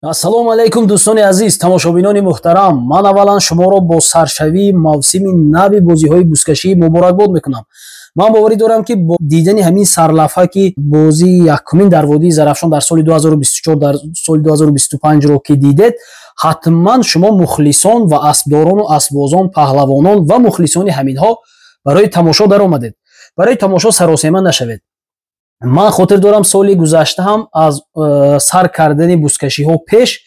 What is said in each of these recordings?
Ассалому алайкум, дӯстони азиз, тамошобинони муҳтарам. Ман аввалан шуморо бо саршавии мавсими нави бозиҳои бузкашӣ муборакбод мекунам. Ман боварӣ дорам, ки бо дидани ҳамин сарлавҳа, ки бозии якумин дар водии Зарафшон дар соли 2024, дар соли 2025-ро ки дидед, ҳатман шумо мухлисон ва аспдорону аспбозон, паҳлавонон ва мухлисони ҳаминҳо барои тамошо даромадед. Барои тамошо саросема нашавед. Ман хотир дорам, соли гузашта ҳам аз сар кардани бузкашиҳо пеш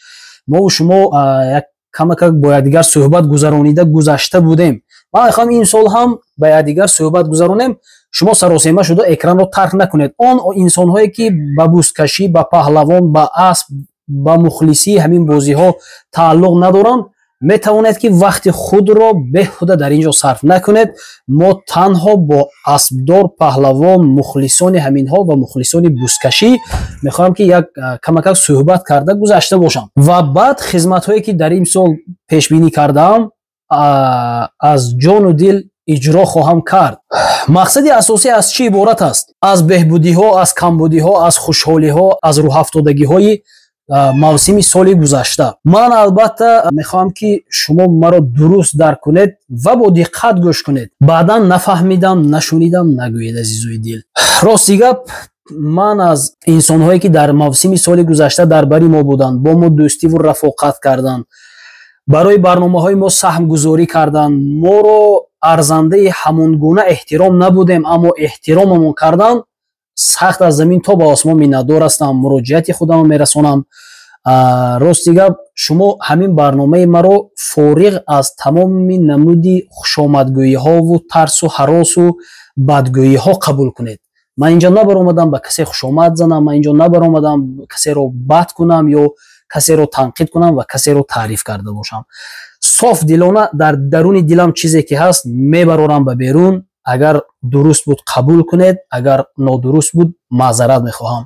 мову шумо як камакак бо якдигар суҳбат гузаронида гузашта будем. Ман мехоҳам ин сол ҳам ба якдигар суҳбат гузаронем. Шумо саросема шуда экранро тарк накунед. Он инсонҳое, ки ба бузкашӣ, ба паҳлавон, ба асп, ба мухлисии ҳамин бозиҳо тааллуқ надоранд, метавонед, ки вақти худро беҳуда дар ин ҷо сарф накунед. Мо танҳо бо аспдор, паҳлавон, мухлисони ҳаминҳо ва мухлисони бузкашӣ мехоҳам, ки як камакак суҳбат карда гузашта бошам ва баъд хизматҳое, ки дар ин сол пешбинӣ кардаам, аз ҷону дил иҷро хоҳам кард. Мақсади асосӣ аз чӣ иборат аст? Аз беҳбудиҳо, аз камбудиҳо, аз хушҳолиҳо, аз рӯҳафтодагиҳои мавсими соли гузашта. Ман албатта мехоҳам, ки шумо маро дуруст дарк кунед ва бо диққат гӯш кунед. Баъдан нафаҳмидам, нашунидам нагӯед. Азизои дил, рости гап, ман аз инсонҳое, ки дар мавсими соли гузашта дар бари мо буданд, бо мо дӯстиву рафоқат карданд, барои барномаҳои мо саҳмгузорӣ карданд, моро арзандаи ҳамон гуна эҳтиром набудем, аммо эҳтиромамон карданд, сахт аз замин то ба осмон миннатдор ҳастам. Муроҷиати худамро мерасонам. Рости гап, шумо ҳамин барномаи маро фориғ аз тамоми намуди хушомадгӯиҳову тарсу ҳаросу бадгӯиҳо қабул кунед. Ман инҷо набаромадам ба касе хушомад занам, ман инҷо набаромадам касеро бад кунам ё касеро танқид кунам ва касеро таъриф карда бошам. Соф дилона дар даруни дилам чизе ки ҳаст, мебарорам ба берун. Агар дуруст буд, қабул кунед, агар нодуруст буд, маъзарат мехоҳам.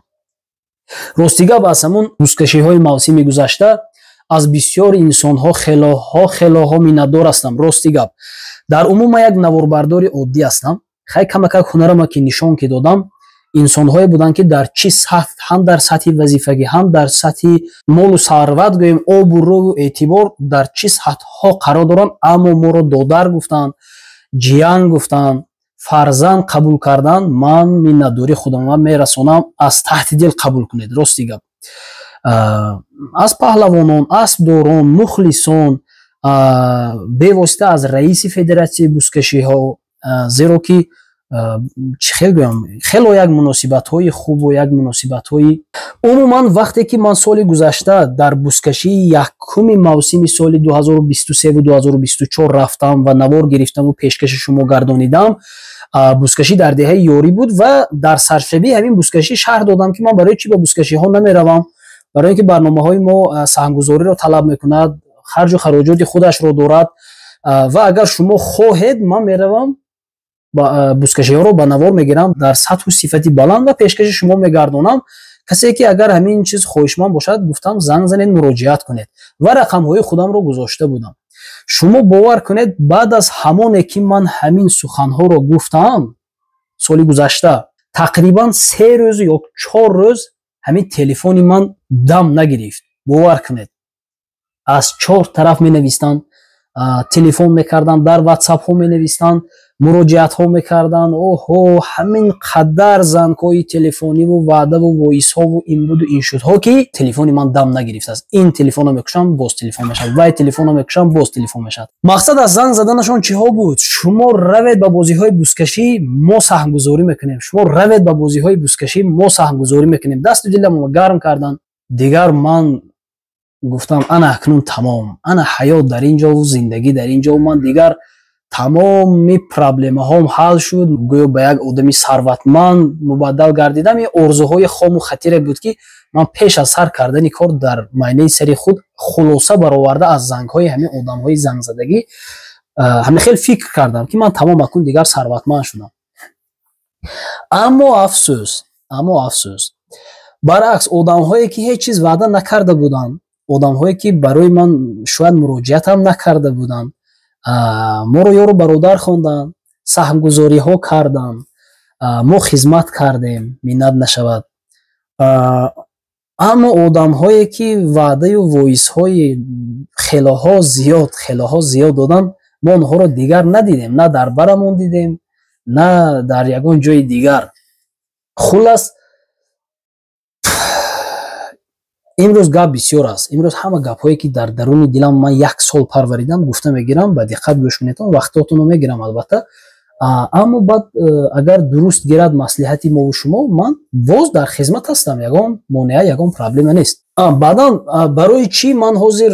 Рости гап, аз ҳамун бузкашиҳои мавсими гузашта аз бисёр инсонҳо хелоҳо, хелоҳо миннатдор ҳастам. Рости гап, дар умум ман як наворбардори оддӣ ҳастам. Хай, камакак ҳунарама ки нишон ки додам, инсонҳое буданд, ки дар чӣ сатҳ, ҳам дар сатҳи вазифагӣ, ҳам дар сатҳи молу сарват, гӯем, обу рӯю эътибор, дар чӣ сатҳҳо қарор доранд, аммо моро додар гуфтанд, ҷиян гуфтанд, фарзанд қабул карданд. Ман миннатдории худамро мерасонам, аз таҳти дил қабул кунед. Рости гап, аз паҳлавонон, аспдорон, мухлисон, бевосита аз раиси федератсияи бузкашиҳо, зеро ки, чӣ хел гӯям, хело як муносибатҳои хубу як муносибатҳои умуман. Вақте ки ман соли гузашта дар бузкашии якуми мавсими соли 2023 2024 рафтам ва навор гирифтаму пешкаши шумо гардонидам, бузкашӣ дар деҳаи Ёрӣ буд ва дар саршавии ҳамин бузкашӣ шарҳ додам, ки ман барои чӣ ба бузкашиҳо намеравам: барои ин ки барномаҳои мо саҳмгузориро талаб мекунад, харҷу хароҷоти худашро дорад ва агар шумо хоҳед, ман меравам, бузкашиҳоро ба навор мегирам дар сатҳу сифати баланд ва пешкаши шумо мегардонам. Касе ки агар ҳамин чиз хоҳишманд бошад, гуфтам, занг занед, муроҷиат кунед ва рақамҳои худамро гузошта будам. Шумо бовар кунед, баъд аз ҳамоне ки ман ҳамин суханҳоро гуфтам, соли гузашта тақрибан 3 рӯз ё 4 рӯз ҳамин телефони ман дам нагирифт. Бовар кунед, аз чор тараф менавистанд, телефон мекарданд, дар ватсапҳо менавистанд, муроҷиатҳо мекарданд. Оҳо, ҳамин қадар зангҳои телефониву ваъдаву воисҳову ин буду ин шудҳо, ки телефони ман дам нагирифтааст. Ин телефонро мекушам, боз телефон мешавад, вай телефонро мекушам, боз телефон мешавад. Мақсад аз занг заданашон чиҳо буд? Шумо равед ба бозиҳои бузкашӣ, мо саҳмгузорӣ мекунем, шумо равед ба бозиҳои бузкашӣ, мо саҳмгузорӣ мекунем. Дасту диламро гарм карданд. Дигар ман гуфтам: ана акнун тамом, ана ҳаёт дар ин ҷову зиндагӣ дар ин ҷо, ман дигар тамоми проблемаҳом ҳал шуд, гӯё ба як одами сарватманд мубаддал гардидам. Ин орзуҳои хому хатире буд, ки ман пеш аз сар кардани кор дар майнаи сари худ хулоса бароварда, аз зангҳои ҳамин одамҳои зангзадагӣ ҳамин хел фикр кардам, ки ман тамом, акнун дигар сарватманд шудам. Аммо афсӯс, аммо афсӯс, баръакс, одамҳое ки ҳеҷ чиз ваъда накарда буданд, одамҳое ки барои ман шояд муроҷиатам накарда буданд, моро ёру бародар хонданд, саҳмгузориҳо карданд, мо хизмат кардем, миннат нашавад. Аммо одамҳое ки ваъдаю воизҳои хелоҳо зиёд доданд, мо онҳоро дигар надидем, на дар барамон дидем, на дар ягон ҷои дигар. Хуллас, имрӯз гап бисёр аст. Имрӯз ҳама гапҳое, ки дар даруни дилам ман як сол парваридам, гуфта мегирам. Ба диққат гӯш кунедон, вақтотонро мегирам, албатта. Аммо баъд, агар дуруст гирад маслиҳати мову шумо, ман боз дар хизмат ҳастам, ягон монеа, ягон проблема нест. Баъдан, барои чӣ ман ҳозир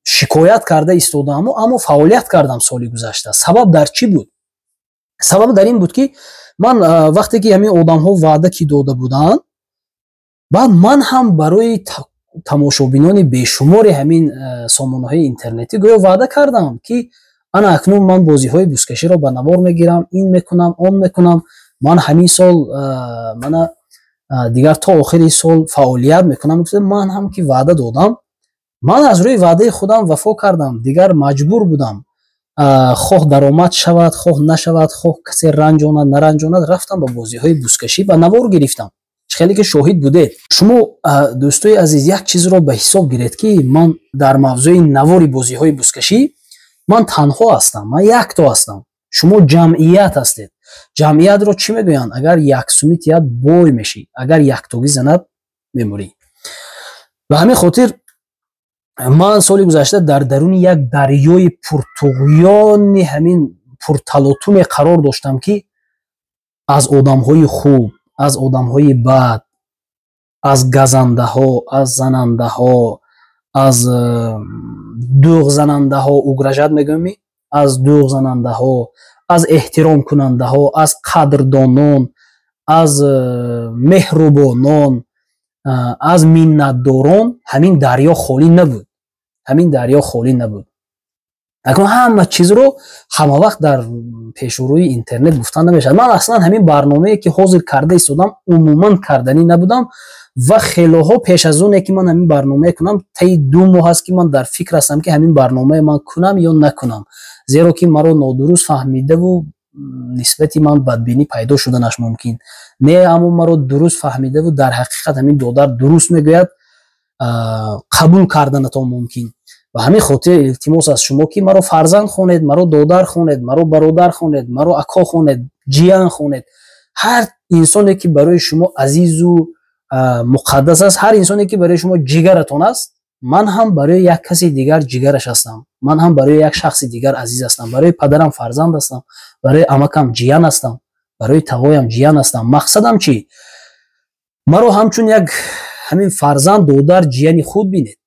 шикоят карда истодааму, аммо фаъолият кардам соли гузашта? Сабаб дар чӣ буд? Сабаб дар ин буд, ки ман, вақте ки ҳамин одамҳо ваъда ки дода буданд, баъд ман ҳам барои тамошобинони бешумори ҳамин сомонаҳои интернетӣ гӯё ваъда кардам, ки ана акнун ман бозиҳои бузкаширо ба навор мегирам, ин мекунам, он мекунам, ман ҳамин сол, мана дигар то охири сол фаъолият мекунам. Ман ҳам ки ваъда додам, ман аз рӯи ваъдаи худам вафо кардам. Дигар маҷбур будам, хоҳ даромад шавад, хоҳ нашавад, хоҳ касе ранҷонад, наранҷонад, рафтам, ба бозиҳои бузкашӣ ба навор гирифтам, хеле ки шоҳид будед шумо. Дӯстои азиз, як чизро ба ҳисоб гиред, ки ман дар мавзӯи навори бозиҳои бузкашӣ ман танҳо ҳастам, ман якто ҳастам, шумо ҷамъият ҳастед. Ҷамъиятро чӣ мегӯянд? Агар яксумӣ тият, бой мешӣ, агар яктогӣ занад, мемурӣ. Ба ҳамин хотир ман соли гузашта дар даруни як дарёи пуртуғёни, ҳамин пурталотуме қарор доштам, ки аз одамҳои хуб, аз одамҳои бад, аз газандаҳо, аз занандаҳо, аз дӯғзанандаҳо, угрожать мегӯем, аз дӯғзанандаҳо, аз эҳтиромкунандаҳо, аз қадрдонон, аз меҳрубонон, аз миннатдорон ҳамин дарё холӣ набуд, ҳамин дарё холӣ набуд. Акнун ҳама чизро ҳама вақт дар пешурӯи интернет гуфтан намешавад. Ман аслан ҳамин барномае, ки ҳозир карда истодам, умуман карданӣ набудам ва хелоҳо пеш аз оне ки ман ҳамин барномае кунам, таи 2 моҳ аст, ки ман дар фикр ҳастам, ки ҳамин барномае ман кунам ё накунам, зеро ки маро нодуруст фаҳмидаву нисбати ман бадбинӣ пайдо шуданаш мумкин не, аммо маро дуруст фаҳмидаву дар ҳақиқат ҳамин додар дуруст мегӯяд, қабул карданатон мумкин. Ба ҳамин хотир илтимос аз шумо, ки маро фарзанд хонед, маро додар хонед, маро бародар хонед, маро ако хонед, ҷиян хонед, ҳар инсоне, ки барои шумо азизу муқаддас аст, ҳар инсоне, ки барои шумо ҷигаратон аст. Ман ҳам барои як каси дигар ҷигараш ҳастам, ман ҳам барои як шахси дигар азиз ҳастам. Барои падарам фарзанд ҳастам, барои амакам ҷиян ҳастам, барои тағоям ҷиян ҳастам. Мақсадам чӣ? Маро ҳамчун як ҳамин фарзанд, додар, ҷияни худ бинед,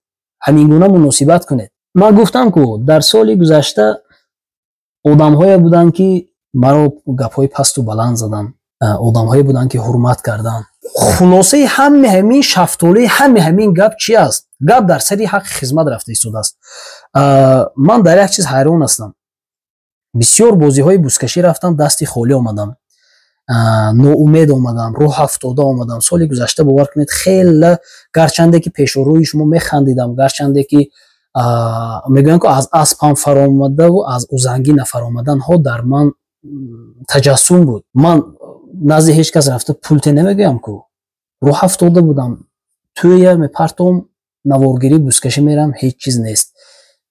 ҳамин гуна муносибат кунед. Ман гуфтам, ку дар соли гузашта одамҳое буданд, ки маро гапҳои пасту баланд заданд, одамҳое буданд, ки ҳурмат карданд. Хулосаи ҳами ҳамин шафтолаи ҳами ҳамин гап чи аст? Гап дар сари ҳаққи хизмат рафта истодааст. Ман дар як чиз ҳайрон ҳастам. Бисёр бозиҳои бузкашӣ рафтам, дасти холӣ омадам, ноумед омадам, рӯҳафтода омадам. Соли гузашта, бовар кунед, хеле, гарчанде ки пешорӯи шумо механдидам, гарчанде ки мегӯянд, ку аз аспам фаромадаву аз узангӣ нафаромаданҳо дар ман таҷассум буд. Ман назди ҳеҷ кас рафта пулте намегӯям, ку рӯҳафтода будам. Тӯя мепартом, наворгирӣ, бузкашӣ мерам, ҳеҷ чиз нест.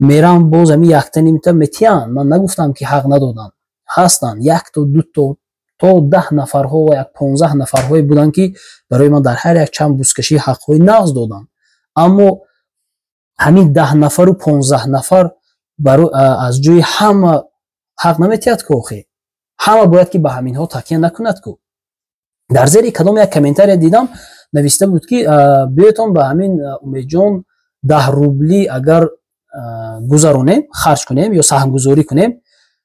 Мерам, боз ҳамин якта нимта метиҳанд. Ман нагуфтам, ки ҳақ надоданд, ҳастанд якто, дуто, то 10 нафарҳо ва як 15 нафарҳое буданд, ки барои ман дар ҳар як чанд бузкашӣ ҳақҳои нағз доданд. Аммо ҳамин 10 нафару 15 нафар аз ҷои ҳама ҳақ наметиҳад, ку охи ҳама бояд ки ба ҳаминҳо такя накунад, ку. Дар зери кадом як комментария дидам, нависта буд, ки биётон ба ҳамин Умедҷон 10 рубли агар гузаронем, харҷ кунем ё саҳмгузорӣ кунем,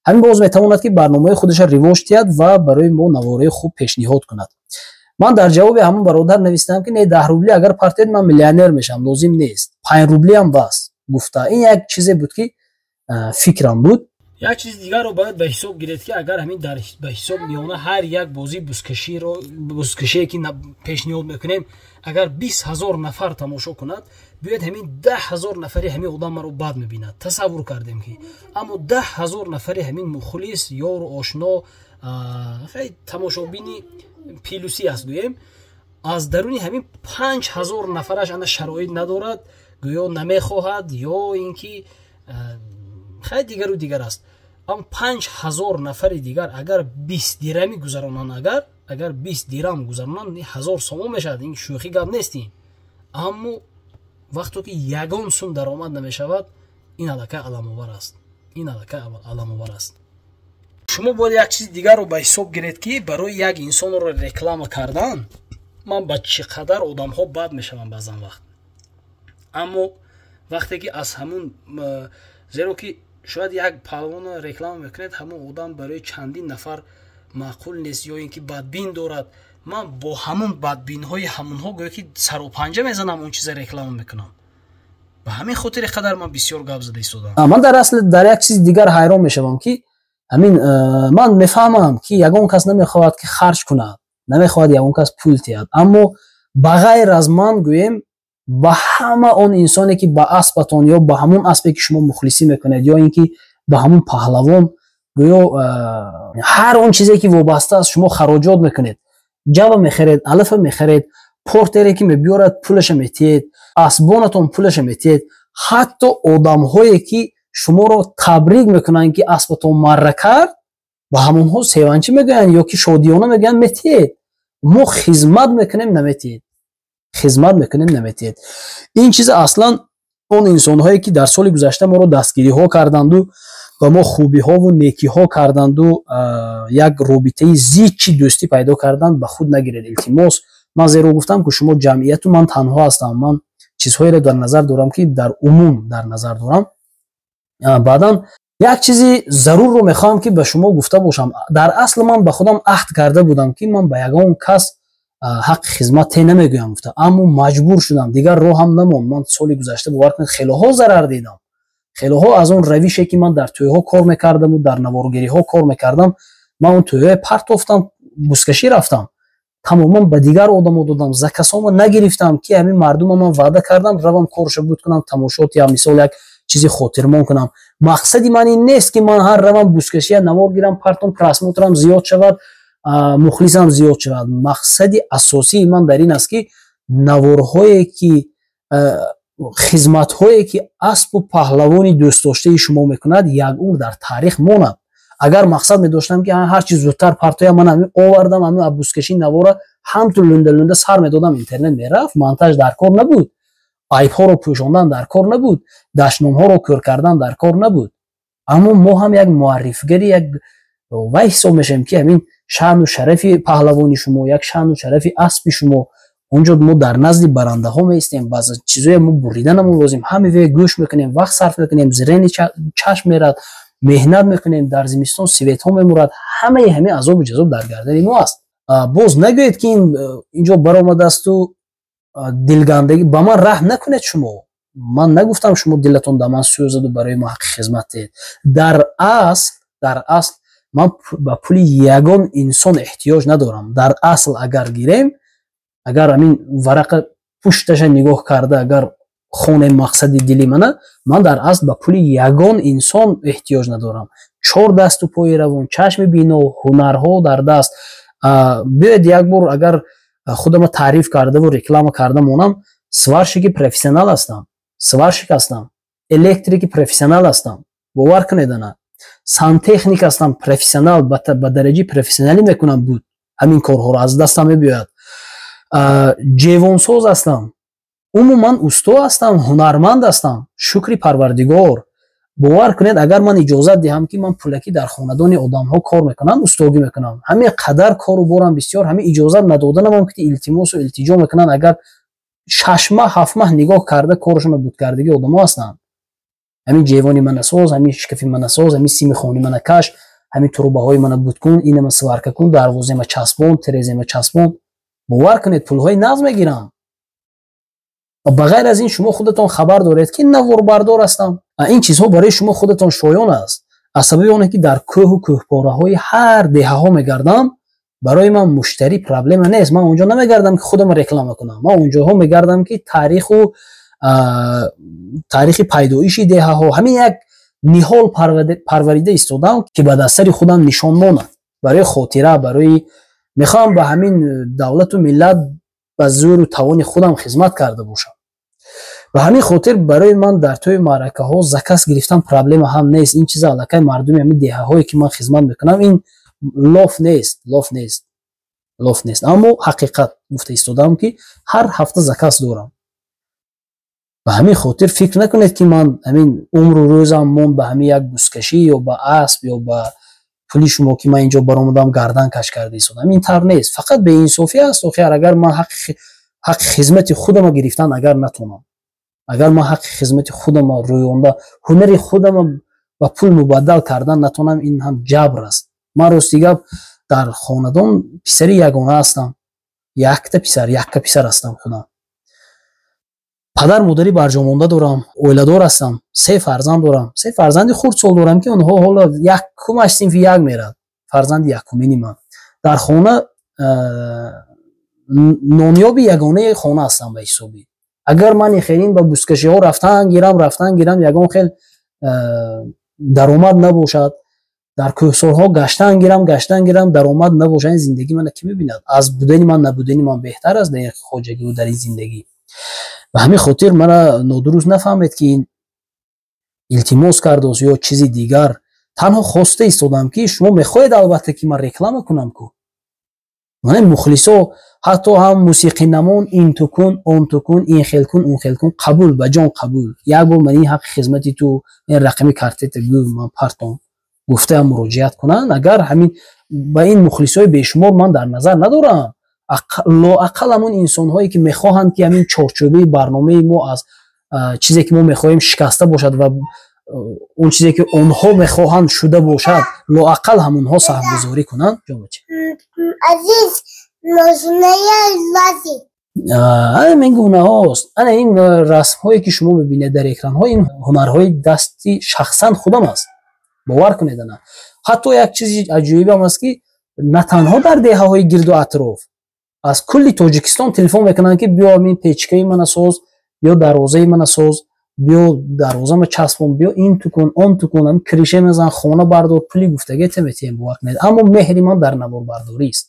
ҳамин боз метавонад, ки барномаи худашро ривоҷ диҳад ва барои мо наворҳои хуб пешниҳод кунад. Ман дар ҷавоби ҳамон бародар навистам, ки не, 10 рубли агар партед, ман миллионер мешавам, лозим нест, 5 рублиам бас гуфта. Ин як чизе буд, ки фикрам буд. Як чизи дигарро бояд ба ҳисоб гиред, ки агар ҳамин дар ба ҳисоб миёна ҳар як бозии бузкаширо, бузкашие ки пешниҳод мекунем, агар 20 000 нафар тамошо кунад, биёед, ҳамин 10 000 нафари ҳамин одам маро бад мебинад, тасаввур кардем ки, аммо 10 000 нафари ҳамин мухлис, ёру ошно, тамошобини плюсӣ аст, гӯем. Аз даруни ҳамин 5000 нафараш ана шароит надорад, гӯё намехоҳад ё ин ки хай дигару дигар аст. Аммо 5000 нафари дигар агар 20 дирами гузаронанд, агар 20 дирам гузаронанд, 1000 сомон мешавад. Ин шӯхӣ гап нест ин. Аммо вақто ки ягон сум даромад намешавад, ин аллакай аламовар аст, ин аллакай аламовар аст. Шумо бояд як чизи дигарро ба ҳисоб гиред, ки барои як инсонро реклама кардан ман ба чӣ қадар одамҳо бад мешавам баъзан вақт. Аммо вақте ки аз ҳамун, зеро ки шояд як паҳлавонро реклама мекунед, ҳамон одам барои чандин нафар маъқул нест ё ин ки бадбин дорад. Ман бо ҳамун бадбинҳои ҳамунҳо гӯё ки саропанҷа мезанам, он чиза реклама мекунам. Ба ҳамин хотири қадар ман бисёр гап зада истодам. Ман дар асл дар як чизи дигар ҳайрон мешавам, ки ҳамин ман мефаҳмам, ки ягон кас намехоҳад, ки харҷ кунад, намехоҳад ягон кас пул диҳад, аммо ба ғайр аз ман, гӯем, ба ҳама он инсоне, ки ба аспатон ё ба ҳамон аспе, ки шумо мухлисӣ мекунед, ё ин ки ба ҳамон паҳлавон, гӯё ҳар он чизе, ки вобаста аст, шумо хароҷот мекунед, ҷава мехаред, алафа мехаред, портере ки мебиёрад, пулаша метиҳед, асбонатон пулаша метиҳед, ҳатто одамҳое, ки шуморо табрик мекунанд, ки аспатон марра кард, ба ҳамонҳо севанчӣ мегӯянд ё ки шодиёна мегӯянд, метиҳед. Мо хизмат мекунем, наметиҳед, хизмат мекунем, наметиҳед. Ин чиз аслан он инсонҳое, ки дар соли гузашта моро дастгириҳо карданду, ба мо хубиҳову некиҳо карданду, як робитаи зичи дӯстӣ пайдо карданд, ба худ нагиред, илтимос. Ман зеро гуфтам, ки шумо ҷамъияту ман танҳо ҳастам, ман чизҳоеро дар назар дорам, ки дар умум дар назар дорам. Баъдан як чизи зарурро мехоҳам, ки ба шумо гуфта бошам. Дар асл ман ба худам аҳд карда будам, ки ман ба ягон кас ҳаққи хизмат те намегӯям гуфта, аммо маҷбур шудам, дигар роҳам намонд. Ман соли гузашта, бовар кунед, хелоҳо зарар дидам, хелоҳо аз он равише, ки ман дар тӯйҳо кор мекардаму дар наворгириҳо кор мекардам, ман он тӯйҳое партофтам, бузкашӣ рафтам, тамоман ба дигар одамо додам, закасома нагирифтам, ки ҳамин мардума ман ваъда кардам, равам корша буд кунам, тамошот я мисол як чизи хотирмон кунам. Мақсади ман ин нест, ки ман ҳар равам бузкашия навор гирам, партом, просмотрам зиёд шавад, мухлисам зиёд шавад. Мақсади асосии ман дар ин аст, ки наворҳое, ки хизматҳое, ки аспу паҳлавони дӯстдоштаи шумо мекунад, як умр дар таърих монад. Агар мақсад медоштам, ки ҳарчи зудтар партоя, ман ҳамин овардам, ҳамин бузкашии навора ҳамту лунда лунда сар медодам, интернет мерафт, монтаж дар кор набуд, айбҳоро пӯшондан дар кор набуд, дашномҳоро кӯр кардан дар кор набуд. Аммо мо ҳам як муаррифгари як вай ҳисоб мешавем, ки ҳамин шаъну шарафи паҳлавони шумо, як шаъну шарафи аспи шумо. Онҷо мо дар назди барандаҳо меистем, баъза чизое мо буриданамон лозим, ҳамеве гӯш мекунем, вақт сарф мекунем, зрени чашм мерад, меҳнат мекунем, дар зимистон светҳо мемурад, ҳамаи ҳамин азобу ҷазоб дар гардани мо аст. Боз нагӯед, ки инҷо баромадасту дилгандагӣ ба ман раҳм накунед. Шумо ман нагуфтам, шумо дилатон да ман сӯзаду барои мо ҳаққи хизмат диҳед. Дар асл ман ба пули ягон инсон эҳтиёҷ надорам. Дар асл агар гирем, агар ҳамин варақа пушташа нигоҳ карда, агар хонем мақсади дили мана, ман дар асл ба пули ягон инсон эҳтиёҷ надорам. Чор дасту пои равон, чашми бино, ҳунарҳо дар даст. Биёед, як бор агар худама таъриф кардаву реклама карда монам: сварщики профессионал ҳастам, сварщик ҳастам, электрики профессионал ҳастам, бовар кунед, ана сантехник ҳастам, профессионал, ба дараҷаи профессионалӣ мекунам, буд ҳамин корҳоро аз дастам мебиёяд, ҷевонсоз ҳастам, умуман усто ҳастам, ҳунарманд ҳастам, шукри Парвардигор. Бовар кунед, агар ман иҷозат диҳам, ки ман пулакӣ дар хонадони одамҳо кор мекунам, устогӣ мекунам, ҳамин қадар кору борам бисёр, ҳамин иҷозат надоданамам, ки илтимосу илтиҷо мекунанд, агар 6 маҳ, 7 маҳ нигоҳ карда, корашонро будкардагӣ одамо ҳастанд. Ҳамин ҷевони мана соз, ҳамин шкафи мана соз, ҳамин сими хони мана каш, ҳамин трубаҳои мана будкун, инама сварка кун, дарвозема часпон, терезема часпон. Бовар кунед, пулҳои нағз мегирам. Ба ғайр аз ин, шумо худатон хабар доред, ки наворбардор ҳастам. Ин чизҳо барои шумо худатон шоён аст. Аз сабаби оне ки дар кӯҳу кӯҳпораҳои ҳар деҳаҳо мегардам, барои ман муштарӣ проблема нест. Ман онҷо намегардам, ки худам реклама кунам, ман онҷоҳо мегардам, ки таъриху таърихи пайдоиши деҳаҳо, ҳамин як ниҳол парварида истодам, ки ба дастари худам нишон монад барои хотира, барои мехоҳам ба ҳамин давлату миллат. Ба зӯру тавони худам хизмат карда бошам. Ба ҳамин хотир барои ман дар тӯи маъракаҳо заказ гирифтан проблема ҳам нест. Ин чиза аллакай мардуми ҳамин деҳаҳое, ки ман хизмат мекунам, ин лоф нест, лоф нест, лоф нест, аммо ҳақиқат гуфта истодаам, ки ҳар ҳафта заказ дорам. Ба ҳамин хотир фикр накунед, ки ман ҳамин умру рӯзам монд ба ҳамин як бузкашӣ ё ба асп ё ба пули шумо, ки ман инҷо баромадам, гардан каш карда истодам. Ин тавр нест, фақат беинсофӣ аст. Охир, агар ман ҳаққи хизмати худама гирифтан агар натонам, агар ман ҳаққи хизмати худама рӯёнда, ҳунари худама ба пул мубаддал кардан натонам, ин ҳам ҷабр аст. Ман, рости гап, дар хонадон писари ягона ҳастам, якта писар, якка писар ҳастам худам. Падар модари барҷомонда дорам, оиладор ҳастам, се фарзанд дорам, се фарзанди хурдсол дорам, ки онҳо ҳоло якумаш синфи як мерад, фарзанди якумини ман. Дар хона нонёби ягонаи хона ҳастам ба ҳисобӣ. Агар ман хелин ба бузкашиҳо рафтан гирам, рафтан гирам, ягон хел даромад набошад, дар кӯҳсорҳо гаштан гирам, гаштан гирам, даромад набошад, ин зиндагӣ мана кӣ мебинад? Аз будани ман набудани ман беҳтар аст дар ин хоҷагиву дар ин зиндагӣ. Ба ҳамин хотир мана нодуруст нафаҳмед, ки ин илтимос кардост ё чизи дигар. Танҳо хоста истодам, ки шумо мехоҳед, албатта, ки ман реклама кунам ку мана мухлисо, ҳатто ҳам мусиқинамон, ин ту кун, он ту кун, ин хел кун, он хел кун. Қабул, ба ҷон қабул. Як бор ман ин ҳаққи хизмати ту, ин рақами картета гӯ, ман партом гуфта муроҷиат кунанд. Агар ҳамин ба ин мухлисои бешумор ман дар назар надорам, лоақал ҳамон инсонҳое, ки мехоҳанд, ки ҳамин чорчӯбаи барномаи мо аз чизе, ки мо мехоҳем, шикаста бошад ва он чизе, ки онҳо мехоҳанд, шуда бошад, лоақал ҳамонҳо саҳмгузорӣ кунанд. Азиз, ҳамин гунаҳост. Ана ин расмҳое, ки шумо мебинед дар экранҳо, ин ҳунарҳои дасти шахсан худам аст, бовар кунед. Ана ҳатто як чизи аҷоибам аст, ки на танҳо дар деҳаҳои гирду атроф, аз кулли Тоҷикистон телефон мекунанд, ки биё, ҳамин печкаи мана соз, биё, дарвозаи мана соз, биё, дарвозама часпон, биё, ин ту кун, он ту кун, ҳамин крыша мезан, хона бардор, пули гуфтагита метиҳем. Бовар кунед, аммо меҳри ман дар наворбардорист.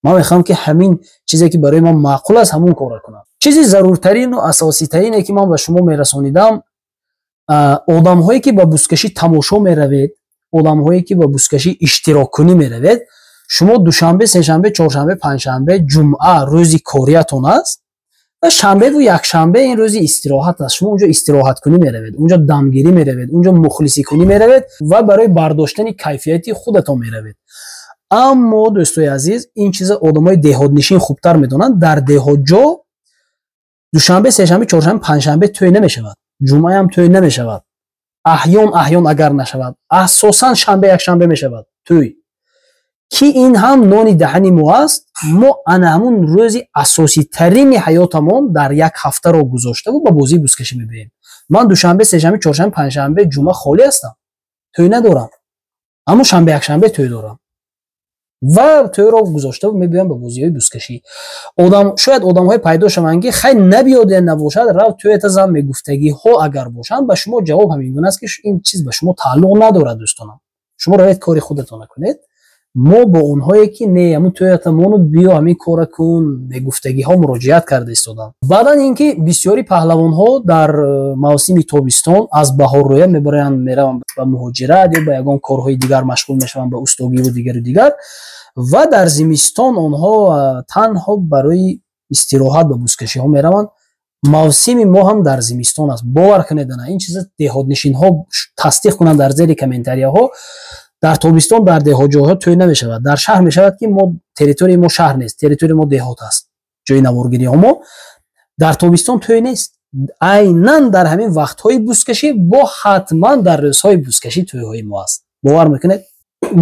Ман мехоҳам, ки ҳамин чизе, ки барои ман маъқул аст, ҳамон корро кунам. Чизи заруртарину асоситарине, ки ман ба шумо мерасонидам: одамҳое, ки ба бузкашӣ тамошо меравед, одамҳое, ки ба бузкашӣ иштироккунӣ меравед, шумо душанбе, сешанбе, чоршанбе, панҷшанбе, ҷумъа рӯзи кориятон аст ва шанбеву якшанбе ин рӯзи истироҳат аст. Шумо унҷо истироҳаткунӣ меравед, унҷо дамгирӣ меравед, унҷо мухлисикунӣ меравед ва барои бардоштани кайфияти худатон меравед. Аммо, дӯстои азиз, ин чиза одамои деҳотнишин хубтар медонанд. Дар деҳотҷо душанбе, сешанбе, чоршанбе, панҷшанбе тӯй намешавад, ҷумъаам тӯй намешавад. Аҳён аҳён агар нашавад, асосан шанбе, якшанбе мешавад тӯй, ки ин ҳам нони даҳани мо аст. Мо ана ҳамун рӯзи асоситарини ҳаётамон дар як ҳафтаро гузоштаву ба бозии бузкашӣ мебиёем. Ман душанбе, сешанбе, чоршанбе, панҷшанбе, ҷумъа холӣ ҳастам, тӯй надорам, аммо шанбе, якшанбе тӯй дорам ва тӯйро гузоштаву мебиёям ба бозиҳои бузкашӣ. Одам шояд одамҳое пайдо шаванд, ки хай, набиёде набошад, рав, тӯята зан мегуфтагиҳо агар бошанд, ба шумо ҷавоб ҳамин гуна аст, ки ин чиз ба шумо тааллуқ надорад, дӯстонам. Шумо равед, кори худатона кунед. Мо бо онҳое, ки не, ҳамун тӯятамону биё, ҳамин кора кун мегуфтагиҳо муроҷиат карда истодам. Баъдан ин ки бисёри паҳлавонҳо дар мавсими тобистон аз баҳоррӯя мебароянд, мераванд ба муҳоҷират ё ба ягон корҳои дигар машғул мешаванд, ба устогиву дигару дигар, ва дар зимистон онҳо танҳо барои истироҳат ба бузкашиҳо мераванд. Мавсими мо ҳам дар зимистон аст, бовар кунед. Ана ин чиза деҳотнишинҳо тасдиқ кунанд дар зери комментарияҳо. Дар тобистон дар деҳотҷойҳо тӯй намешавад, дар шаҳр мешавад, ки мо территорияи мо шаҳр нест, территорияи мо деҳот аст, ҷои наворгириҳо мо. Дар тобистон тӯй нест, айнан дар ҳамин вақтҳои бузкашӣ бо ҳатман дар рӯзҳои бузкашӣ тӯйҳои мо аст, бовар мекунед.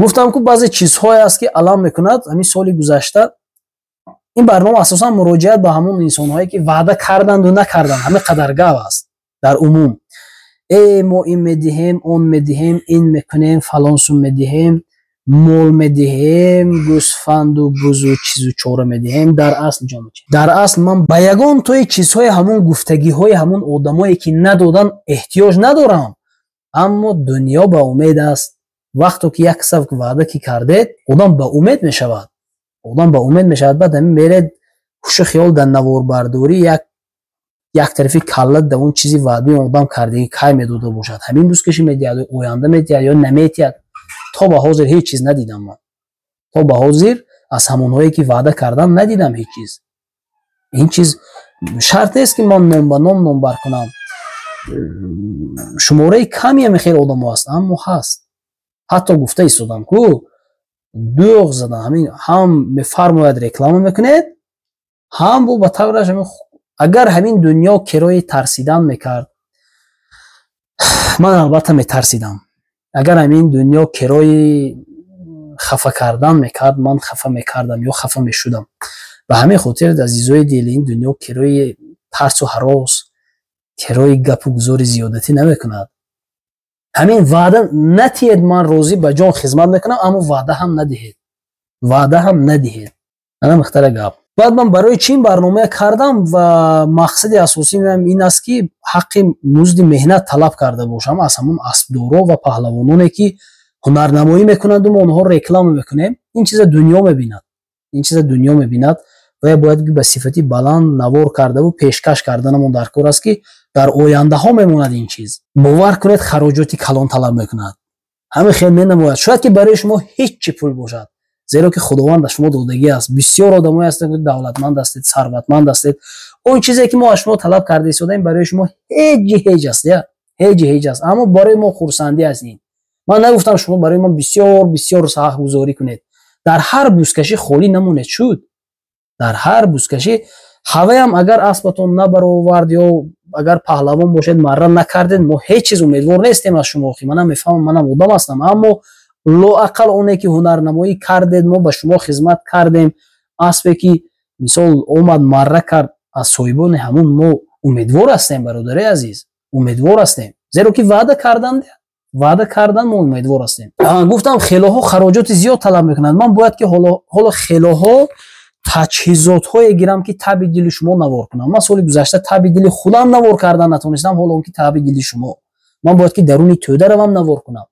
Гуфтам ку, баъзе чизҳое аст, ки алам мекунад. Ҳамин соли гузашта ин барнома асосан муроҷиат ба ҳамон инсонҳое, ки ваъда карданду накарданд, ҳамин қадар гав аст. Дар умум мо ин медиҳем, он медиҳем, ин мекунем, фалон сум медиҳем, мол медиҳем, гӯсфанду бузу чизу чора медиҳем. Дар асл, ҷоночи, дар асл ман ба ягон тои чизҳои ҳамон гуфтагиҳои ҳамон одамое, ки надодан, эҳтиёҷ надорам. Аммо дунё ба умед аст. Вақто ки як савк ваъда ки кардед, одам ба умед мешавад, одам ба умед мешавад. Баъд ҳамин меред. Ҳушу хиёл дар наворбардорӣ, як тарафи калла дар он чизи ваъдаи одам кардагӣ, кай медода бошад, ҳамин бузкашӣ медиҳад, оянда медиҳад ё наметиҳад. То ба ҳозир ҳеҷ чиз надидам ман. То ба ҳозир аз ҳамонҳое, ки ваъда кардам, надидам ҳеҷ чиз. Ин чиз шарт нест, ки ман ном ба ном номбар кунам. Шумораи ками ҳами хел одамо ҳаст, аммо ҳаст. Ҳатто гуфта истодам, ку дӯғ задан, ҳамин ҳам мефармояд, реклама мекунед, ҳам бо ба тавраш. Агар ҳамин дунё кирои тарсидан мекард, ман албатта метарсидам. Агар ҳамин дунё кирои хафа кардан мекард, ман хафа мекардам ё хафа мешудам. Ба ҳамин хотир, азизои дил, ин дунё кирои тарсу ҳарос, кирои гапу гузори зиёдатӣ намекунад. Ҳамин ваъда натиҳед, ман розӣ ба ҷон хизмат мекунам, аммо ваъда ҳам надиҳед, ваъда ҳам надиҳед. Ана мухтара гап. Баъд ман барои чӣ ин барномая кардам ва мақсади асосиам ин аст, ки ҳаққи музди меҳнат талаб карда бошам аз ҳамон аспдоро ва паҳлавононе, ки ҳунарнамоӣ мекунанду мо онҳоро реклама мекунем. Ин чиза дунё мебинад, ин чиза дунё мебинад ва бояд ба сифати баланд навор кардаву пешкаш карданамон дар кор аст, ки дар ояндаҳо мемонад ин чиз. Бовар кунед, хароҷоти калон талаб мекунад. Ҳамин хел менамояд, шояд ки барои шумо ҳеҷ чӣ пул бошад, зеро ки Худованд ба шумо додагӣ аст. Бисёр одамое ҳастанд, ки давлатманд ҳастед, сарватманд ҳастед. Он чизе, ки мо аз шумо талаб карда истодаем, барои шумо ҳеҷи ҳеҷ аст, я ҳеҷи ҳеҷ аст, аммо барои мо хурсандӣ аст ин. Ман нагуфтам, шумо барои мо бисёр бисёр саҳмгузорӣ кунед. Дар ҳар бузкашӣ холӣ намонед, шуд. Дар ҳар бузкашӣ ҳаваям агар аспатон набаровард ё агар паҳлавон бошед, марра накардед, мо ҳеҷ чиз умедвор нестем аз шумо. Охи, манам мефаҳмам, манам одам ҳастам, аммо лоақал оне ки ҳунарнамоӣ кардед, мо ба шумо хизмат кардем, аспе ки мисол омад, марра кард, аз соҳибони ҳамун мо умедвор ҳастем, бародари азиз, умедвор ҳастем, зеро ки ваъда карданд, ваъда кардан, мо умедвор ҳастем. Гуфтам, хелоҳо хароҷоти зиёд талаб мекунанд. Ман бояд ки ҳоло хелоҳо таҷҳизотҳое гирам, ки таби дили шумо навор кунам. Ман соли гузашта таби дили худам навор кардан натонистам, ҳоло он ки таби дили шумо. Ман бояд ки даруни тӯда равам, навор кунам.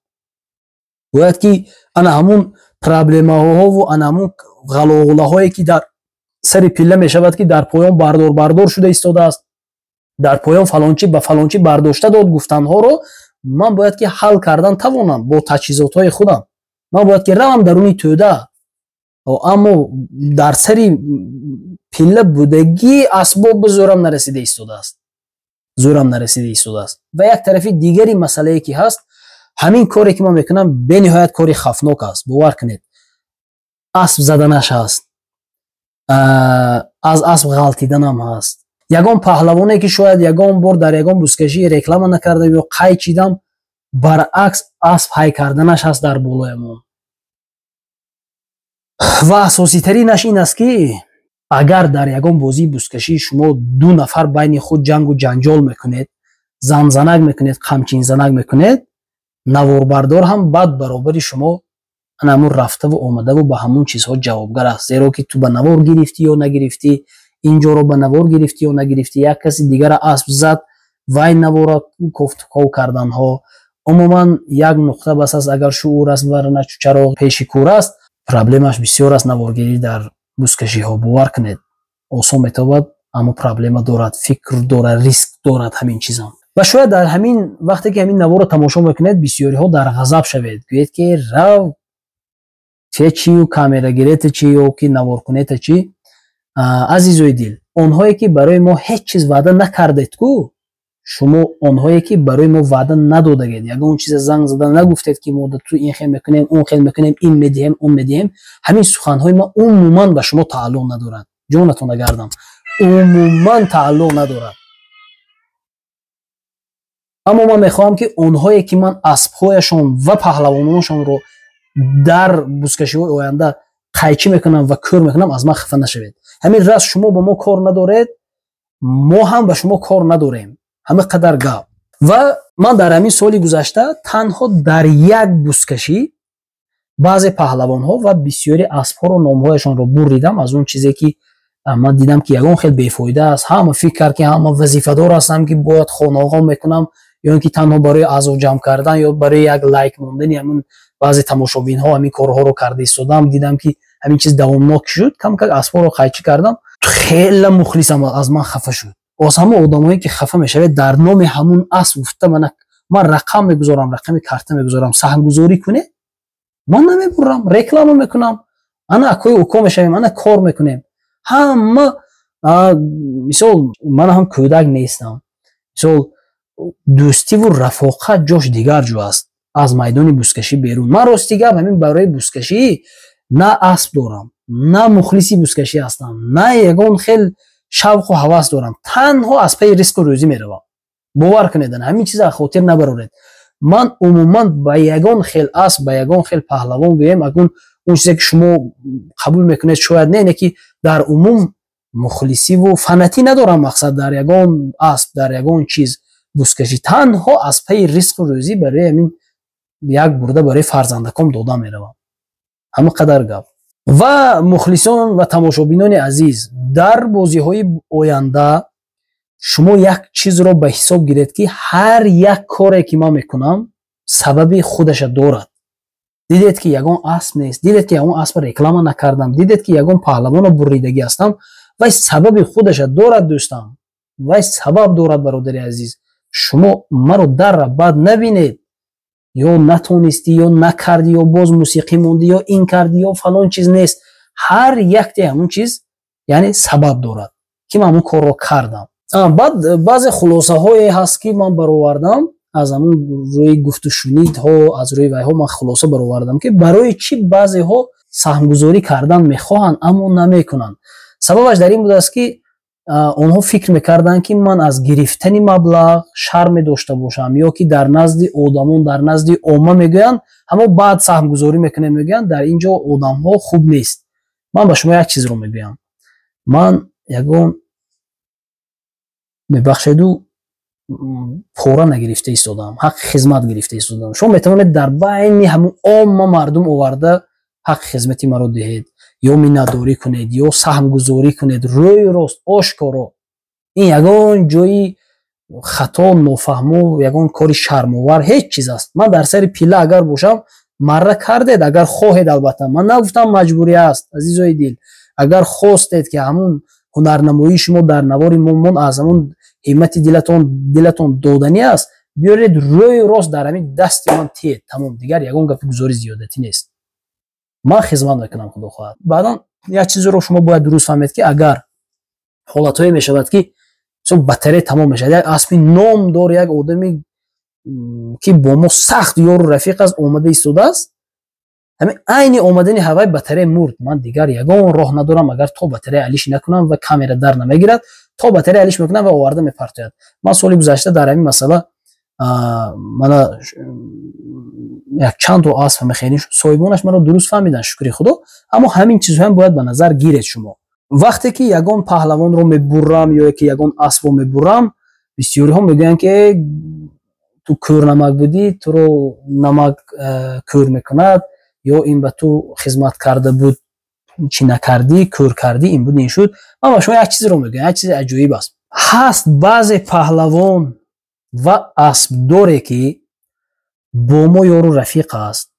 Бояд ки ана ҳамун проблемаҳову ана ҳамун ғалоғулаҳое, ки дар сари пилла мешавад, ки дар поён бардор бардор шуда истодааст, дар поён фалончӣ ба фалончӣ бардошта дод гуфтанҳоро ман бояд ки ҳал кардан тавонам бо таҷҳизотҳои худам. Ман бояд ки равам даруни тӯда, аммо дар сари пилла будагӣ асбоб зӯрам нарасида истодааст, зӯрам нарасида истодааст. Ва як тарафи дигари масъалае, ки ҳаст, ҳамин коре, ки ман мекунам, бениҳоят кори хафнок аст. Бовар кунед, асп заданаш ҳаст, аз асп ғалтиданам ҳаст. Ягон паҳлавоне, ки шояд ягон бор дар ягон бузкашӣ реклама накардам ё қай чидам, баръакс, асп ҳай карданаш ҳаст дар болоямон. Ва асоситаринаш ин аст, ки агар дар ягон бозии бузкашӣ шумо ду нафар байни худ ҷангу ҷанҷол мекунед, занзанак мекунед, қамчинзанак мекунед, наворбардор ҳам баъд баробари шумо ҳамун рафтаву омадаву ба ҳамун чизҳо ҷавобгар аст, зеро ки ту ба навор гирифтӣ ё нагирифтӣ, ин ҷоро ба навор гирифтӣ ё нагирифтӣ, як каси дигара асп зад, вай навора кофтуков карданҳо. Умуман, як нуқта бас аст, агар шуур аст, варна чу чароғ пеши кӯр аст. Проблемаш бисёр аст наворгирӣ дар бузкашиҳо. Бовар кунед, осон метавад, аммо проблема дорад, фикр дорад, риск дорад ҳамин чизам. Ва шояд дар ҳамин вақте, ки ҳамин наворро тамошо мекунед, бисёриҳо дар ғазаб шавед, гӯед, ки рав че чию камерагирета чи ё ки наворкунета чи. Азизои дил, онҳое, ки барои мо ҳеҷ чиз ваъда накардед ку, шумо онҳое, ки барои мо ваъда надодагед, ягон чиза занг зада нагуфтед, ки мо ту ин хел мекунем, он хел мекунем, ин медиҳем, он медиҳем, ҳамин суханҳои ма умуман ба шумо тааллуқ надорад. Ҷонатон агардам, умуман тааллуқ надорад. Аммо ман мехоҳам, ки онҳое, ки ман аспҳояшон ва паҳлавононашонро дар бузкашиҳои оянда қайчӣ мекунам ва кӯр мекунам, аз ман хафа нашавед. Ҳамин раз шумо ба мо кор надоред, мо ҳам ба шумо кор надорем. Ҳама қадар гап. Ва ман дар ҳамин соли гузашта танҳо дар як бузкашӣ баъзе паҳлавонҳо ва бисёри аспҳоро номҳояшонро буридам аз он чизе, ки ман дидам, ки ягон хел бефоида аст. Ҳама фикр кард, ки ҳама вазифадор ҳастам, ки бояд хонаҳо мекунам, ё ин ки танҳо барои аъзо ҷамъ кардан ё барои як лайк мондани ҳамин баъзе тамошобинҳо ҳамин корҳоро карда истодам. Дидам, ки ҳамин чиз давомнок шуд, камкак аспҳоро қайчӣ кардам. Хеле мухлисам аз ман хафа шуд. Боз ҳамон одамое, ки хафа мешавед, дар номи ҳамун асп гуфта мана ман рақам мегузорам, рақами карта мегузорам, саҳмгузорӣ кунед, ман намебурам, реклама мекунам, ана акои уко мешавем, ана кор мекунем ҳама. Мисол, ман ҳам кӯдак нестам. Мисол, дӯстиву рафоқат ҷош дигар ҷо аст, аз майдони бузкашӣ берун. Ман, рости гап, ҳамин барои бузкашӣ на асп дорам, на мухлиси бузкашӣ ҳастам, на ягон хел шавқу ҳавас дорам. Танҳо аз пайи ризқу рӯзӣ меравам. Бовар кунед, ҳамин чиза хотир набароред. Ман умуман ба ягон хел асп, ба ягон хел паҳлавон гӯем, акун он чизе, ки шумо қабул мекунед, шояд не, не ки дар умум мухлисиву фанатӣ надорам. Мақсад, дар ягон асп, дар ягон чиз бузкашӣ танҳо аз пайи ризқу рӯзӣ, барои ҳамин як бурда барои фарзандаком дода меравам. Ҳама қадар гап. Ва мухлисон ва тамошобинони азиз, дар бозиҳои оянда шумо як чизро ба ҳисоб гиред, ки ҳар як коре, ки ман мекунам, сабаби худаша дорад. Дидед, ки ягон асп нест, дидед, ки ягон аспа реклама накардам, дидед, ки ягон паҳлавонро буридагӣ ҳастам. Вай сабаби худаша дорад, дӯстам, вай сабаб дорад. Бародари азиз, шумо маро дарра бад набинед: ё натонистӣ, ё накардӣ, ё боз мусиқӣ мондӣ, ё ин кардӣ, ё фалон чиз нест. Ҳар якте ҳамун чиз, яъне, сабаб дорад, ки ман ҳамун корро кардам. Баъд баъзе хулосаҳое ҳаст, ки ман баровардам. Аз ҳамун рӯи гуфтушунидҳо, аз рӯи вайҳо ман хулоса баровардам, ки барои чӣ баъзеҳо саҳмгузорӣ кардан мехоҳанд, аммо намекунанд. Сабабаш дар ин будааст, ки онҳо фикр мекарданд, ки ман аз гирифтани маблағ шарме дошта бошам ё ки дар назди одамон, дар назди омма мегӯянд, ҳамо баъд саҳмгузорӣ мекунем, мегӯянд, дар ин ҷо одамҳо хуб нест. Ман ба шумо як чизро мегӯям: ман ягон, мебахшеду, пора нагирифта истодам, ҳаққи хизмат гирифта истодам. Шумо метавонед дар байни ҳамун омма мардум оварда ҳаққи хизмати маро диҳед, ё миннатдорӣ кунед, ё саҳмгузорӣ кунед, рӯи рост, ошкоро. Ин ягон ҷои хато, нофаҳму, ягон кори шармовар ҳеҷ чиз аст. Ман дар сари пила агар бошам, марра кардед, агар хоҳед, албатта, ман нагуфтам маҷбурӣ аст. Азизои дил, агар хостед, ки ҳамун ҳунарнамоии шумо дар навори мо аз ҳамун ҳиммати дилатон доданӣ аст, биёред, рӯи рост дар ҳамин дасти ман тиед, тамом. Дигар ягон гапи гузори зиёдатӣ нест. Ман хизмат мекунам, худо хоҳад. Баъдан як чизеро шумо бояд дуруст фаҳмед, ки агар ҳолатҳое мешавад, ки батарея тамом мешавад, як аспи номдор, як одами, ки бо мо сахт ёру рафиқ аст, омада истодааст, ҳамин айни омадани ҳавай батарея мурд, ман дигар ягон роҳ надорам. Агар то батарея алиш накунам ва камера дар намегирад, то батарея алиш мекунам ва оварда мепартояд. Ман соли гузашта дар ҳамин масъала мана якчандто асп мехелин, соҳибонаш маро дуруст фаҳмиданд, шукри худо. Аммо ҳамин чизҳоям бояд ба назар гиред. Шумо вақте ки ягон паҳлавонро мебурам ё ки ягон аспро мебурам, бисёриҳо мегӯянд, ки ту кӯрнамак будӣ, туро намак кӯр мекунад, ё ин ба ту хизмат карда буд, чӣ накардӣ, кӯр кардӣ, ин буд, ин шуд. Ман ба шумо як чизро мегӯям, як чизи аҷоиб аст. Ҳаст баъзе паҳлавон ва аспдоре, ки бо мо ёру рафиқ аст.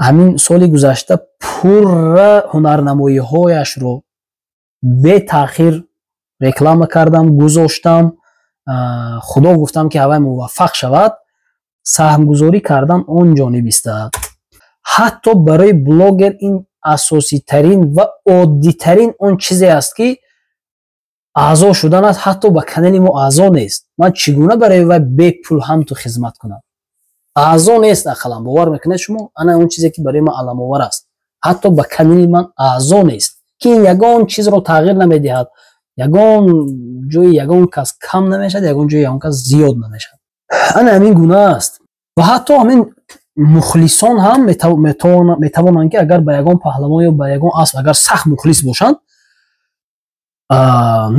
Ҳамин соли гузашта пурра ҳунарнамоиҳояшро бетаъхир реклама кардам, гузоштам. Худо гуфтам, ки ҳавай муваффақ шавад. Саҳмгузорӣ кардан он ҷониб истад. Ҳатто барои блогер ин асоситарин ва оддитарин он чизе аст, ки аъзо шудан аст. Ҳатто ба канали мо аъзо нест. Ман чӣ гуна барои вай бепул ҳам ту хизмат кунам? Аъзо нест ақаллан. Бовар мекунед шумо? Ана он чизе, ки барои ман аламовар аст, ҳатто ба канали ман аъзо нест, ки ин ягон чизро тағйир намедиҳад, ягон ҷои ягон кас кам намешавад, ягон ҷои ягон кас зиёд намешавад. Ана ҳамин гуна аст. Ва ҳатто ҳамин мухлисон ҳам метавонанд, ки агар ба ягон паҳлавон ё ба ягон асп агар сахт мухлис бошанд,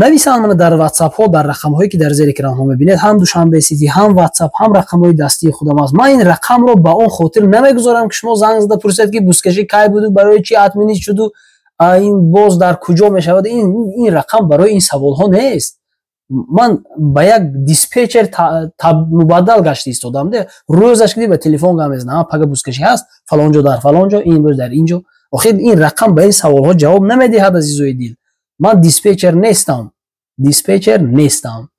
нависанд мана дар ватсапҳо, дар рақамҳое, ки дар зери экранҳо мебинед. Ҳам Душанбе Сити, ҳам ватсап, ҳам рақамҳои дастии худам аст. Ман ин рақамро ба он хотир намегузорам, ки шумо занг зада пурсед, ки бузкашӣ кай буду, барои чи отменить шуду, ин боз дар куҷо мешавад. Ин рақам барои ин саволҳо нест. Ман ба як диспетчер мубаддал гашта истодам. Рӯзаш ки ба телефон гап мезанам: пага бузкашӣ ҳаст, фалон ҷо, дар фалон ҷо, ин рӯз дар ин ҷо. Охир ин рақам ба ин саволҳо ҷавоб намедиҳад, азизои дил. Ман диспетчер нестам, диспетчер нестам.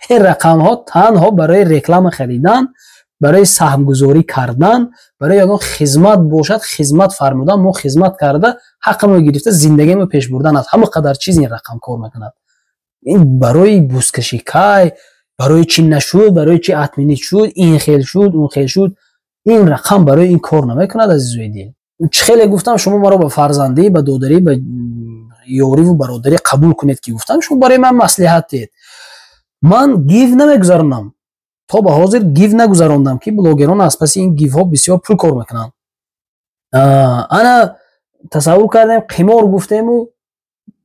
Ин рақамҳо танҳо барои реклама харидан, барои саҳмгузорӣ кардан, барои ягон хизмат бошад, хизмат фармудан, мо хизмат карда, ҳаққамо гирифта, зиндагиамо пеш бурдан аст. Ҳама қадар чиз ин рақам кор мекунад. Ин барои бузкашӣ кай, барои чӣ нашуд, барои чӣ отменить шуд, ин хел шуд, он хел шуд, ин рақам барои ин кор намекунад. Азизои дил, чӣ хеле гуфтам, шумо маро ба фарзандӣ, ба додарӣ, ба ёриву бародарӣ қабул кунед, ки гуфтам, шумо барои ман маслиҳат диҳед. Ман гив намегузаронам, то ба ҳозир гив нагузарондам, ки блогерон аз паси ин гивҳо бисёр пул кор мекунанд. Ана тасаввур кардем, қимор гуфтему,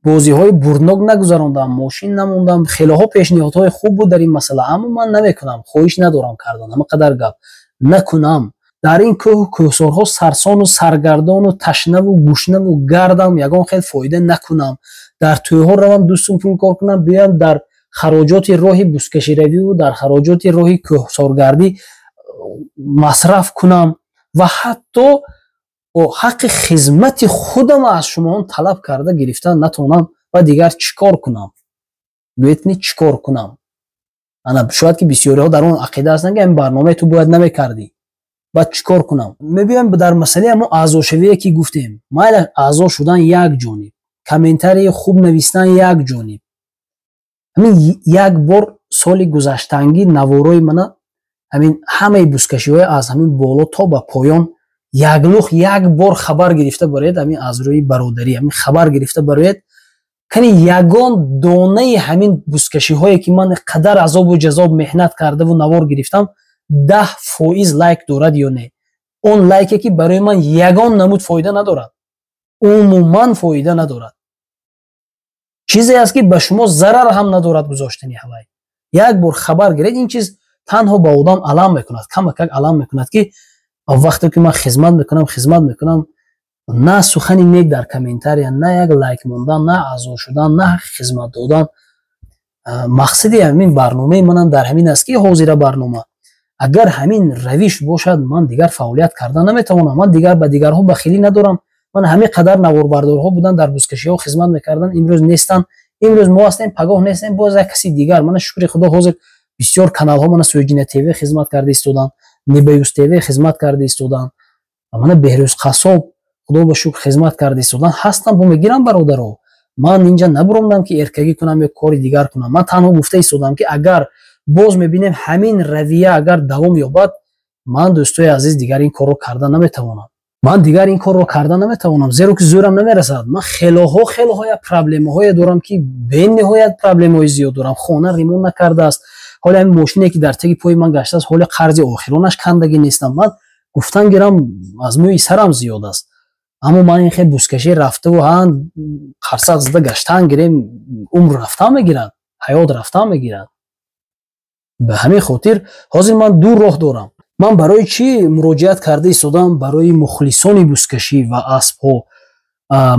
бозиҳои бурднок нагузарондам, мошин намондам. Хелоҳо пешниҳодҳои хуб буд дар ин масъала, аммо ман намекунам, хоҳиш надорам кардан. Ҳама қадар гап накунам. Дар ин кӯҳу кӯҳсорҳо сарсону саргардону ташнаву гушнаву гардам, ягон хел фоида накунам. Дар тӯйҳо равам, 2 сум пул кор кунам, биёям, дар хароҷоти роҳи бузкаширавиву дар хароҷоти роҳи кӯҳсоргардӣ масраф кунам ва ҳатто ҳаққи хизмати худам аз шумоон талаб карда гирифта натавонам, ва дигар чӣ кор кунам? Гӯед, ни чӣ кор кунам? Ана шояд ки бисёриҳо дар он ақида ҳастанд, ки ҳамин барномаи ту бояд намекардӣ. Баъд чӣ кор кунам? Мебиёем дар масъалаи ҳамон аъзошавие, ки гуфтем. Майла, аъзо шудан як ҷониб, комментарии хуб навистан як ҷониб, ҳамин як бор соли гузаштангӣ наворои мана, ҳамин ҳамаи бузкашиҳои аз ҳамин боло то ба поён яклух як бор хабар гирифта бароед. Ҳамин аз рӯи бародарӣ ҳамин хабар гирифта бароед. Кани ягон донаи ҳамин бузкашиҳое, ки ман қадар азобу ҷазоб меҳнат кардаву навор гирифтам, 10% лайк дорад ё не? Он лайке, ки барои ман ягон намуд фоида надорад, умуман фоида надорад, чизе аст, ки ба шумо зарар ҳам надорад гузоштани ҳавай. Як бор хабар гиред. Ин чиз танҳо ба одам алам мекунад, камакак алам мекунад, ки вақте ки ман хизмат мекунам, хизмат мекунам, на сухани нек дар комментария, на як лайк мондан, на аъзо шудан, на хизмат додан. Мақсади ҳамин барномаи манам дар ҳамин аст, ки ҳозира барнома агар ҳамин равиш бошад, ман дигар фаъолият карда наметавонам. Ман дигар ба дигарҳо бахилӣ надорам. Ман ҳамин қадар наворбардорҳо буданд, дар бузкашиҳо хизмат мекарданд, имрӯз нестанд. Имрӯз мо ҳастем, пагоҳ нестем, боз як каси дигар. Мана, шукри Худо, ҳозир бисёр каналҳо, мана Суҷина ТВ хизмат карда истоданд, Небаюс ТВ хизмат карда истоданд, мана Беҳрӯз Қассоб, Худо ба шукр, хизмат карда истоданд, ҳастам, бо мегирам. Бародаро, ман инҷа набуромдам, ки эркагӣ кунам ё кори дигар кунам. Ман танҳо гуфта истодам, ки агар боз мебинем, ҳамин равия агар давом ёбад, ман, дӯстои азиз, дигар ин корро карда наметавонам. Ман дигар ин корро карда наметавонам, зеро ки зӯрам намерасад. Ман хелоҳо, хелоҳоя проблемаҳое дорам, ки бениҳоят проблемаҳои зиёд дорам. Хона ремонт накардааст ҳоле, ҳамин мошине, ки дар теги пои ман гаштааст, ҳоле қарзи охиронаш кандагӣ нестам. Ман гуфтан гирам, аз мӯи сарам зиёд аст, аммо ман ин хел бузкашӣ рафтаву ҳан қарсақ зада гаштан гирем, умр рафтан мегирад, ҳаёт рафтан мегирад. Ба ҳамин хотир ҳозир ман ду роҳ дорам. Ман барои чӣ муроҷиат карда истодам барои мухлисони бузкашӣ ва аспҳо?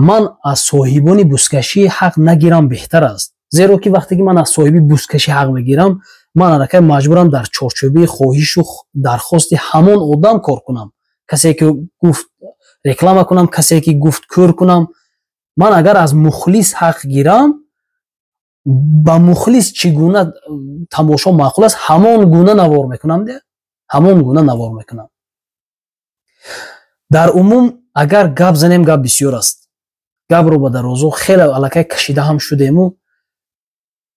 Ман аз соҳибони бузкашӣ ҳақ нагирам беҳтар аст, зеро ки вақте ки ман аз соҳиби бузкашӣ ҳақ мегирам, ман аллакай маҷбурам дар чорчӯбаи хоҳишу дархости ҳамон одам кор кунам, касе ки гуфт реклама кунам, касе ки гуфт кӯр кунам. Ман агар аз мухлис ҳақ гирам, ба мухлис чӣ гуна тамошо маъқул аст, ҳамон гуна навор мекунам, де ҳамон гуна навор мекунам. Дар умум агар гап занем, гап бисёр аст. Гапро ба дарозо хеле аллакай кашида ҳам шудему.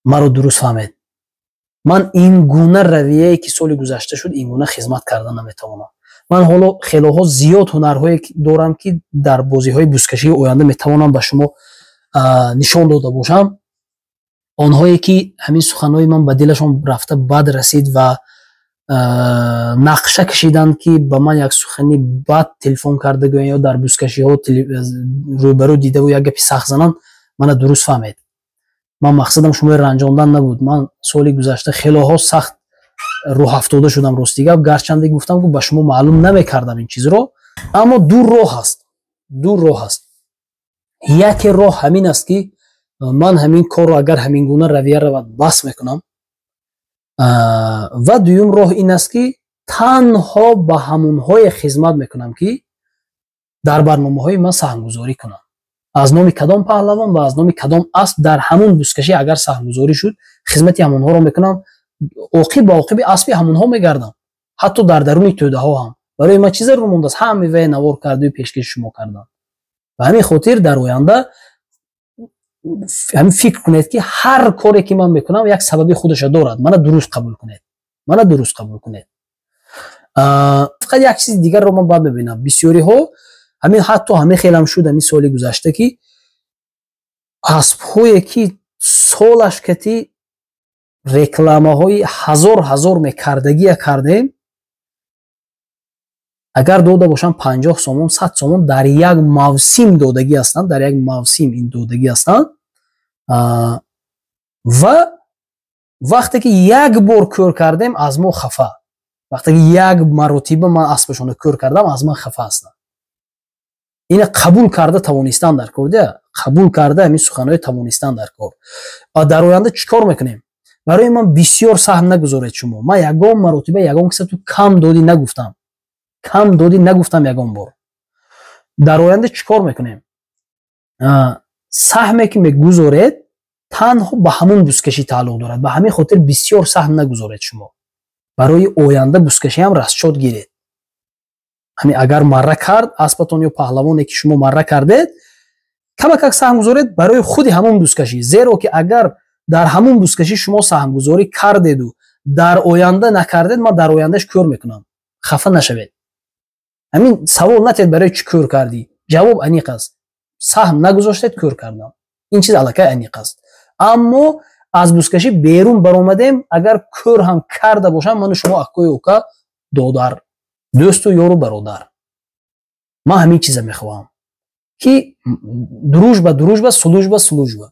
Маро дуруст фаҳмед, ман ин гуна равияе, ки соли гузашта шуд, ин гуна хизмат карда наметавонам. Ман ҳоло хелоҳо зиёд ҳунарҳое дорам, ки дар бозиҳои бузкашии оянда метавонам ба шумо нишон дода бошам. Онҳое ки ҳамин суханҳои ман ба дилашон рафта бад расид ва нақша кашиданд, ки ба ман як сухани бад телефон карда гӯянд ё дар бузкашиҳо рӯбарӯ дидаву як гапи сахт зананд, мана дуруст фаҳмед, ман мақсадам шумои ранҷондан набуд. Ман соли гузашта хелоҳо сахт рӯҳафтода шудам, рости гап, гарчанде гуфтам, ки ба шумо маълум намекардам ин чизро. Аммо ду роҳ ҳаст, ду роҳ ҳаст. Яке роҳ ҳамин аст, ки ман ҳамин корро, агар ҳамин гуна равия равад, бас мекунам. Ва дуюм роҳ ин аст, ки танҳо ба ҳамонҳое хизмат мекунам, ки дар барномаҳои ман саҳмгузорӣ кунанд. Аз номи кадом паҳлавон ва аз номи кадом асп дар ҳамун бузкашӣ агар саҳмгузорӣ шуд, хизмати ҳамонҳоро мекунам, оқиб ба оқиби аспи ҳамонҳо мегардам, ҳатто дар даруни тӯдаҳо ҳам. Барои ман чӣ зарур мондааст? Ҳаме вай навор кардаю пешкаши шумо кардам. Ба ҳамин хотир дар оянда ҳамин фикр кунед, ки ҳар коре ки ман мекунам, як сабаби худаша дорад. Мана дуруст қабул кунед, мана дуруст қабул кунед. Фақат як чизи дигарро ман бад мебинам. Бисёриҳо ҳамин, ҳатто ҳамин хелам шуд ҳамин соли гузашта, ки аспҳое ки солаш кати рекламаҳои ҳазор ҳазор мекардагия кардем, агар дода бошам 50 сомон, 100 сомон дар як мавсим додагӣ ҳастанд, дар як мавсим ин додагӣ ҳастанд. Ва вақте ки як бор кӯр кардем, аз мо хафа. Вақте ки як маротиба ман аспашонро кӯр кардам, аз ман хафа ҳастанд. Ина қабул карда тавонистан дар кор, дия, қабул карда ҳамин суханҳои тавонистан дар кор. Дар оянда чӣ кор мекунем? Барои ман бисёр саҳм нагузоред шумо. Ман ягон маротиба ягон киса ту кам додӣ нагуфтам, кам додӣ нагуфтам ягон бор. Дар оянда чӣ кор мекунем? Саҳме ки мегузоред, танҳо ба ҳамун бузкашӣ тааллуқ дорад. Ба ҳамин хотир бисёр саҳм нагузоред шумо. Барои оянда бузкашиам расчёт гиред. Ҳамин агар марра кард аспатон ё паҳлавоне ки шумо марра кардед, камакак саҳм гузоред барои худи ҳамун бузкашӣ, зеро ки агар дар ҳамун бузкашӣ шумо саҳмгузорӣ кардеду дар оянда накардед, ман дар ояндаш кӯр мекунам. Хафа нашавед. Ҳамин савол натед, барои чӣ кӯр кардӣ? Ҷавоб аниқ аст: саҳм нагузоштед, кӯр кардам. Ин чиз аллакай аниқ аст. Аммо аз бузкашӣ берун баромадем, агар кӯр ҳам карда бошам, ману шумо аккою ука, додар, дӯсту ёру бародар. Ман ҳамин чиза мехоҳам, ки дружба дружба, служба служба.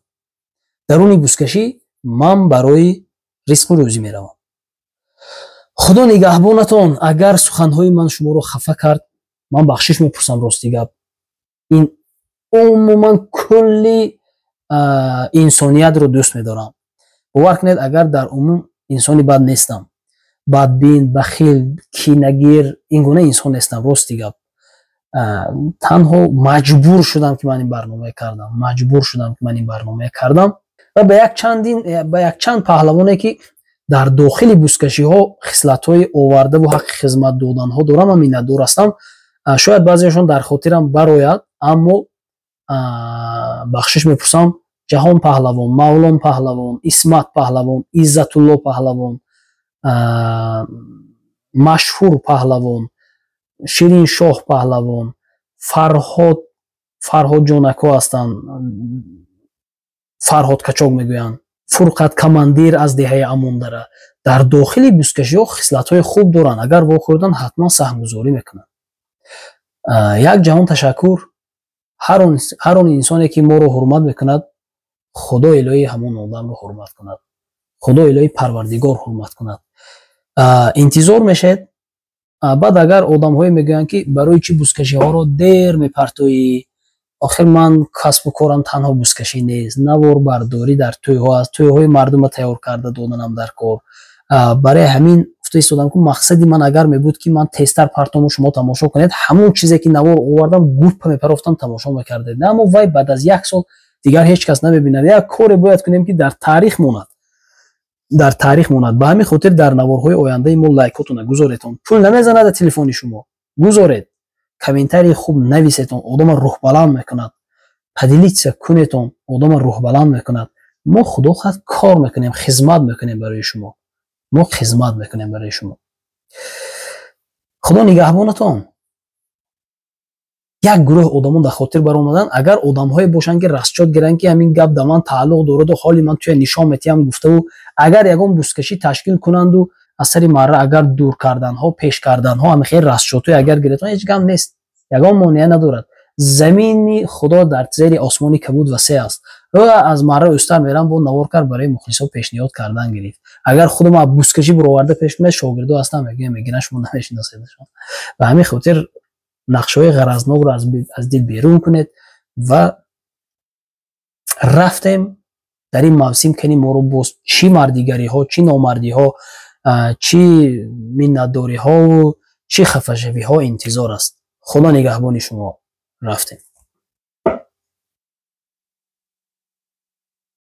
Даруни бузкашӣ ман барои ризқу рӯзӣ меравам. Худо нигаҳбонатон. Агар суханҳои ман шуморо хафа кард, ман бахшиш мепурсам. Рости гап, ин умуман кулли инсониятро дӯст медорам. Бовар кунед, агар дар умум инсони бад нестам, бадбин, бахил, кинагир, ин гуна инсон нестам. Рости гап, танҳо маҷбур шудам, ки ман ин барномае кардам, маҷбур шудам, ки ман ин барномае кардам. Ва ба якчанд паҳлавоне ки дар дохили бузкашиҳо хислатҳои овардаву ҳаққи хизмат доданҳо дорам, ман миннатдор ҳастам. Шояд баъзеашон дар хотирам барояд, аммо бахшиш мепурсам. Ҷаҳон паҳлавон, Мавлон паҳлавон, Исмат паҳлавон, Иззатулло паҳлавон, Машҳур паҳлавон, Шириншоҳ паҳлавон, Фарҳод, Фарҳодҷонако ҳастанд, Фарҳод Качок мегӯянд, Фурқат командир аз деҳаи Амондара, дар дохили бузкашиҳо хислатҳои хуб доранд. Агар вохӯрдан, ҳатман саҳмгузорӣ мекунанд. Як ҷаҳон ташаккур. Ҳар он инсоне ки моро ҳурмат мекунад, Худо илоҳӣ ҳамон одамро ҳурмат кунад, Худо илоҳӣ Парвардигор ҳурмат кунад. Интизор мешавед. Баъд агар одамҳое мегӯянд, ки барои чӣ бузкашиҳоро дер мепартоӣ, охир ман касбу корам танҳо бузкашӣ нест, наворбардорӣ дар тӯйҳо аст, тӯйҳои мардумро тайёр карда доданам дар кор. Барои ҳамин гуфта истодам, ки мақсади ман агар мебуд, ки ман тезтар партому, шумо тамошо кунед, ҳамон чизе ки навор овардам, гуппа мепарофтам, тамошо мекардед. Аммо вай баъд аз як сол дигар ҳеҷ кас намебинад. Як коре бояд кунем, ки дар таърих монад, дар таърих монад. Ба ҳамин хотир дар наворҳои ояндаи мо лайкотона гузоретон, пул намезанад телефони шумо, гузоред. Комментарии хуб нависетон, одама рӯҳбаланд мекунад. Поделиться кунетон, одама рӯҳбаланд мекунад. Мо, Худо хоҳад, кор мекунем, хизмат мекунем барои шумо, мо хизмат мекунем барои шумо. Худо нигаҳбонатон. Як гурӯҳ одамон дар хотир баромаданд. Агар одамҳое бошанд, ки расчёт гиранд, ки ҳамин гап да ман тааллуқ дораду ҳоли ман туя нишон метиҳам гуфтаву, агар ягон бузкашӣ ташкил кунанду аз сари марра агар дур карданҳо, пеш карданҳо, ҳами хел расчётҳое агар гирифтан, ҳеҷ гап нест, ягон монеа надорад. Замини Худо дар зери осмони кабуд васеъ аст. Ӯ аз марра ӯстар мерам, бо навор кард, барои мухлисо пешниҳод кардан гирифт. Агар худам аз бузкашӣ буроварда пеш кунед, шогирдо ҳастан, мегӯям, мегиранд, шумо намешиноседшон. Ба ҳамин хотир нақшҳои ғаразнокро аз дил берун кунед ва рафтем. Дар ин мавсим кани моро боз чӣ мардигариҳо, чӣ номардиҳо, чӣ миннатдориҳову чӣ хафашавиҳо интизор аст. Худо нигаҳбони шумо. Рафтем.